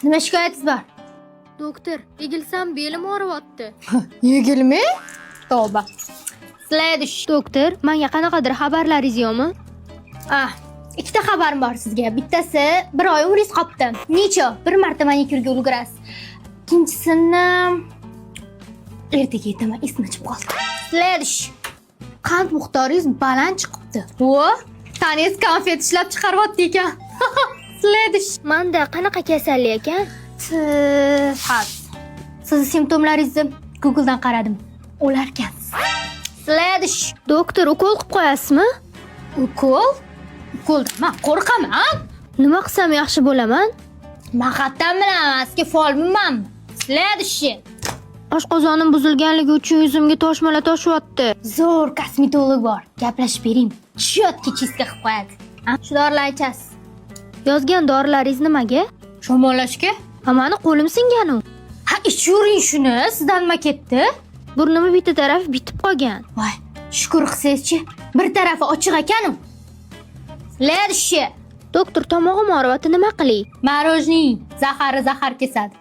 Nima shikoyatingiz bor? Doktor, egilsam belim og'riyapti. Yigirma? Tavba. Следующий. Doktor, menga qanaqadir xabarlaringiz yo'qmi? Ah, ikkita xabarim bor sizga. Bittasi, bir oy umringiz qolibdi. Necha? Bir marta manikyurga ulgurasiz. Ikkinchisini ertaga aytaman, esimdan chiqib qoldi. Следующий. Qand miqdoringiz baland chiqibdi. Vo, tanangiz konfet ishlab chiqaryapti ekan. Следующий. Manda qanaqa kasallik ekan? Haz. Sizni simptomlaringizni Google'dan qaradim. O'larkansiz. Следующий. Doktor, ukol qilib qo'yasizmi? Ukol? Ukoldan man qo'rqaman. Nima qilsam yaxshi bo'laman? Man qayerdan bilaman, sizga folbinmanmi? Следующий. Oshqozonim buzilganligi uchun yuzimga toshmalar toshyapti. Zo'r kosmetolog bor. Gaplashib bering. Чётко чистка qilib qo'yadi. Ha? Shu dorilarni ichasiz. Yozgan dorilaringiz nimaga? Shamollashga? Ha, mani qo'lim singanu. Ha, ichavering shuni. Sizdan nima ketdi? Burnimni bitta tarafi bitib qolgan. Voy, shukur qilsangizchi, bir tarafi ochiq ekanu. Следующий. Doktor, tomog'im og'riyapti, nima qilay? Мороженое zahari zahar kesadi.